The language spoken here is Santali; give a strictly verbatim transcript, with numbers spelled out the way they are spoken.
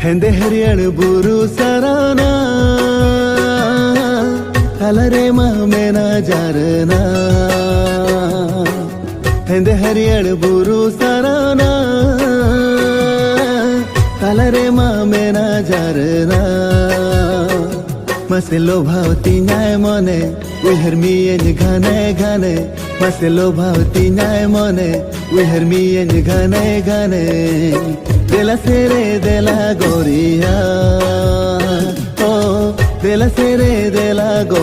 ᱦᱮᱸᱫᱮ ᱦᱟᱹᱨᱭᱟᱹᱲ ᱵᱩᱨᱩ ᱥᱟᱨᱟᱱᱟ, ᱛᱟᱞᱟ ᱨᱮᱢᱟ ᱢᱮᱱᱟ ᱡᱟᱨᱱᱟ᱾ ᱦᱮᱸᱫᱮ ᱦᱟᱹᱨᱭᱟᱹᱲ ᱵᱩᱨᱩ ᱥᱟᱨᱟᱱᱟ, ᱛᱟᱞᱟ ᱨᱮᱢᱟ ᱢᱮᱱᱟ ᱡᱟᱨᱱᱟ᱾ ᱢᱟᱥᱮ ᱞᱚᱵᱷᱟᱣ ᱛᱤᱧᱟᱭ ᱢᱚᱱᱮ, ᱩᱭᱦᱟᱹᱨ ᱢᱤᱭᱟᱹᱧ ᱜᱷᱟᱱᱮ ᱜᱷᱟᱱᱮ᱾ ᱢᱟᱥᱮ ᱞᱚᱵᱷᱟᱣ ᱛᱤᱧᱟᱭ ᱢᱚᱱᱮ, ᱩᱭᱦᱟᱹᱨ ᱢᱤᱭᱟᱹᱧ ᱜᱷᱟᱱᱮ ᱜᱷᱟᱱᱮ᱾ ᱫᱮᱞᱟ ᱥᱮᱨᱮ ᱫᱮᱞᱟ ᱜᱚᱨᱤᱭᱟ, ᱳ, ᱫᱮᱞᱟ ᱥᱮᱨᱮ ᱫᱮᱞᱟ ᱜᱚ